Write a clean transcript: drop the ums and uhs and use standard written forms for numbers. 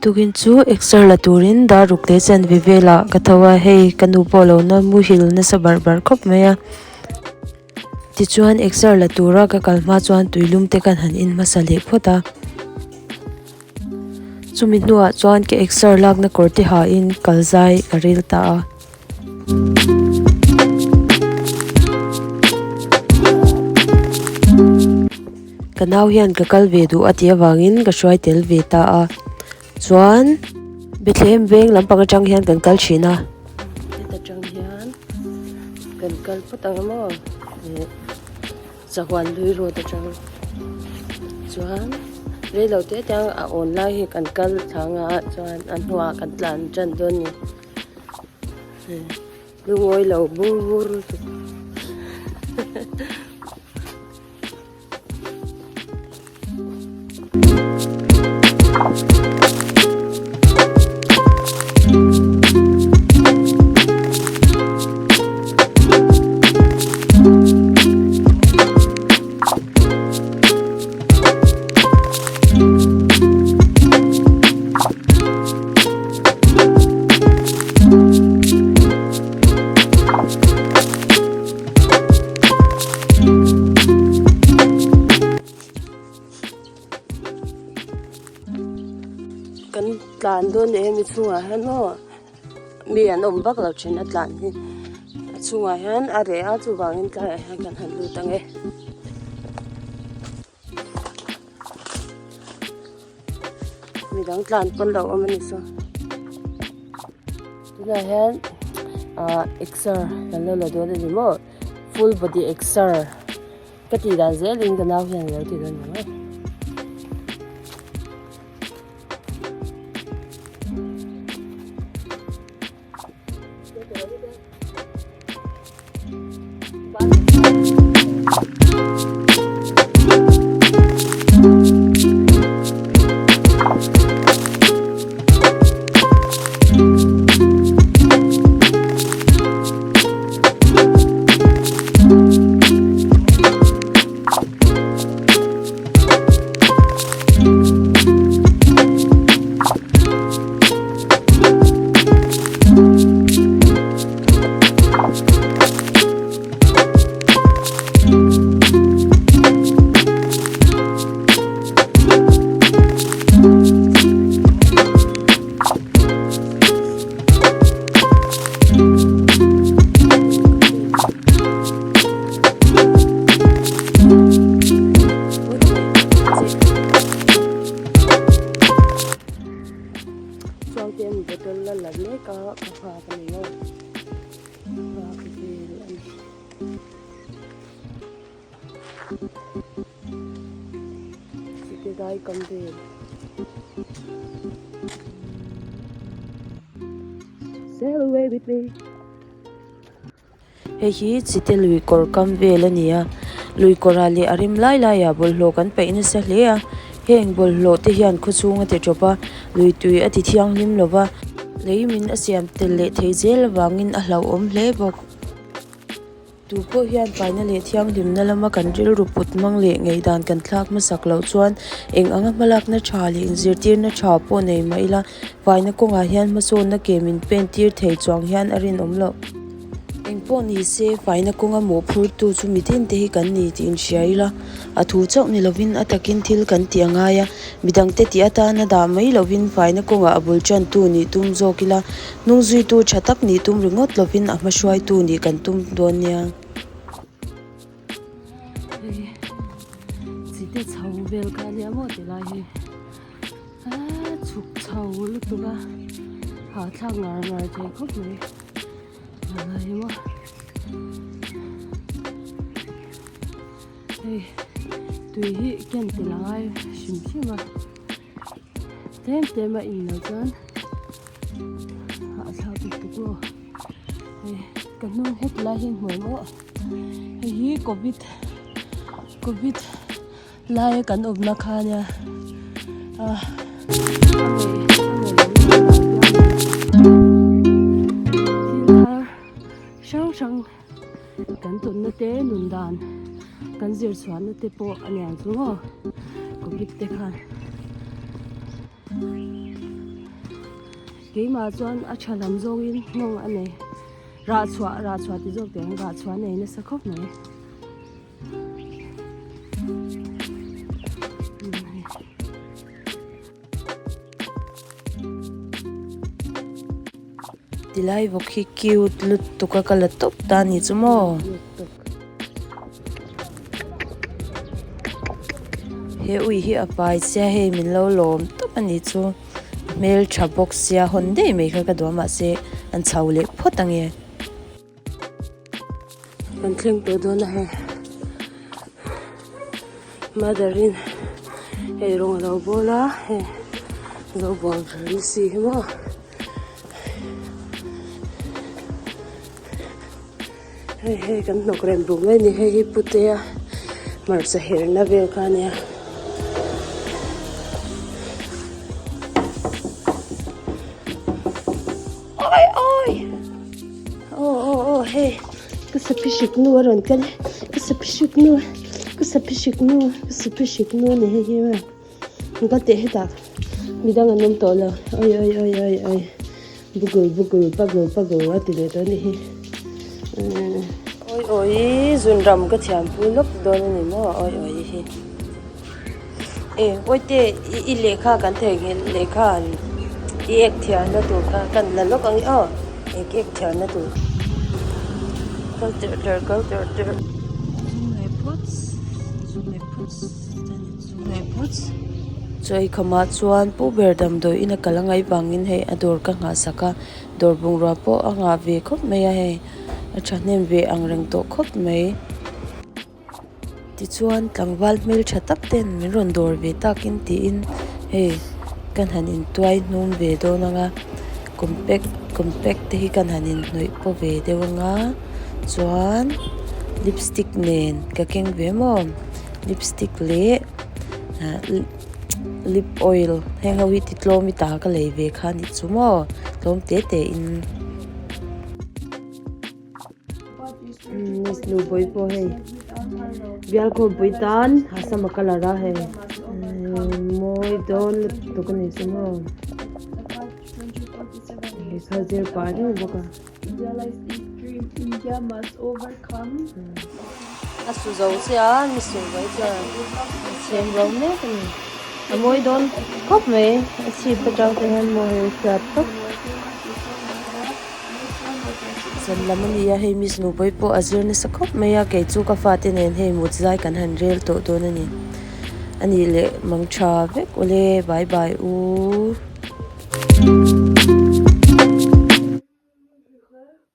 Tukin chu exer la turin dar ruk leh chanve velah ka tho a, hei ka nu pawh lo na muhil nasa barh barh khawp mai a. Tichuan exer la tura ka kal hma chuan tuilum te kan han in hmasa leh phawt a. Chumi hnuah chuan ka exer lakna kawr te hain kal zai ka rel ta a. Ka nau hian ka kal ve duh a tih avangin ka hruai tel ve ta a. Chuan Bethlehem veng lampang atang hian kan kal thin a. Heta tang hian kan kal phawt ang maw ih Zahuan lui road atang chuan reilo te te ang a awn lai hi kan kal thlang a chuan a hnuah kan tlan tan dawn a ni lungawi lo bur bur lutuk. Kan tlan dawn leh hemi chhungah hian maw mi an awm vak lo thin a tlan hi a chhungah hian a reh a chuvangin tlaiah hian kan han lut ang e. Midang tlan pawn lo awm a ni saw. Tunah hian ah exer kan lo la dawn a ni maw full body exer ka tih dan zelin ka nau hian a lo ti dawn ang e. Chuangte an bottle la la mek a ka nghak a ni maw nghak vel a ni. Chite dai kam vel. Sail away with me. Hei hi chite lui kawr kam vel a ni a lui kawrah leh a rem lai laiah bawlhhlawh kan paih nasa hle a heng bawlhhlawh te hian khawchhung a ti tawp a lui tui a ti thianghlim lo va lei min a siam tel leh thei zel avangin a hlauhawm hle bawk. Tu pawh hian faina leh thianghlimna lama kan rilru put hmang leh ngaihdan kan thlak hmasak loh chuan eng anga hmalakna tha leh inzirtirna tha pawh nei mah ila faina kawngah hian hmasawnna ke min pen tir thei chuang hian a rinawm loh. Eng pawh ni se faina kawnga mawhphurtu chu mitin te hi kan ni tih inhria ila a thu chauh ni lovin a takin thil kan tih a ngai a, midangte tih atana dah mai lovin faina kawngah a bul tantu nih tum zawk ila Hnung zuitu tha tak nih tum ringawt lovin a hmahruaitu nih kan tum dawn nia. Hei chite chho vel kha ania maw ti lai hi aaa chhuk chho lutuk a hahthlak ngar ngar thei khawp mai a lai hi maw hei tui hi ken tel a ngai hrim hrim a. Tlem tlem a in loh chuan hahthlak lutuk maw hei ka hnung het lai hi hmuh maw hei hi covid covid laia kan awmna kha ania ah a ngei a ngei thil thar hrang hrang kan tawnna te nun dan kan zir chhuahna te pawh a niang chu maw covid te khan. Keimah chuan a tha lam zawngin nghawng a nei. Rah chhuah rah chhuah ti zawk teh ang rah chhuah a nei nasa khawp mai. Tilai vawk hi cute lutuk a ka la tawp ta a ni chu maw. He ui hi a pai sia hei min lo lawm tawp a ni chu hmeltha bawk sia hawn daih mai kha ka duh a mahse an chho leh phawt ange. Kan thleng tawh dawn a hei mother in hei rawng a lo bawl a hei zo buang ber ni si hi maw. Hei hei kan hnawk rem buk mai a ni hei hi putea hmarcha herna vel kha a nia. Awi awi aw aw aw hei ka sapi hrik nu a rawn kal e ka sapi hrik nu ka sapi hrik nu ka sapi hrik nu a ni hei hi ka teh hetah midang an awm tawh lo awi awi awi awi awi bugul bugul pagul pagul a ti leh tawh a ni hi awi awi zunram ka thiampui lawk dawn a ni maw awi awi hi. E awite i i lehkha kan theihnghilh lehkha an i ek thiarna tur kha kan la lawk ang e aw ek ek thiarna tur kal tirh tirh kal tirh tirh chaw ei khamah chuan pu ber damdawi in a kal a ngaih vangin hei a dawr ka nghah sak a dawr bungrua pawh a nghah ve khawp mai a hei a thahnem ve ang reng tawh khawp mai. Tichuan tlangval hmeltha tak ten min rawn dawr ve takin tiin hei kan han intuai hnum ve dawn ang a compact compact te hi kan han inhnawih paw ve deuh ang a chuan lipstick nen ka keng ve maw lipstick leh ah lip oil heng ho hi ti tlawm i ta ka lei ve kha a nih chu maw tlawm te te in. Miss Nupui pawh hei bial khawmpui tan a sam a colour a hei mawi dawn lutuk a ni chu maw lehkha zir pah reng bawk a. A su zo chiah a mi su mai chuan a chhem ro mek a ni a mawi dawn khawp mai a chhip atang te hian mawi a hriat tawp. Zan lam a ni a, hei Miss Nupui pawh a zir nasa khawp mai a, kei chu ka fate nen hei mut zai kan han rel tawh dawn a ni. A nih leh mang tha vek awle, bye bye u.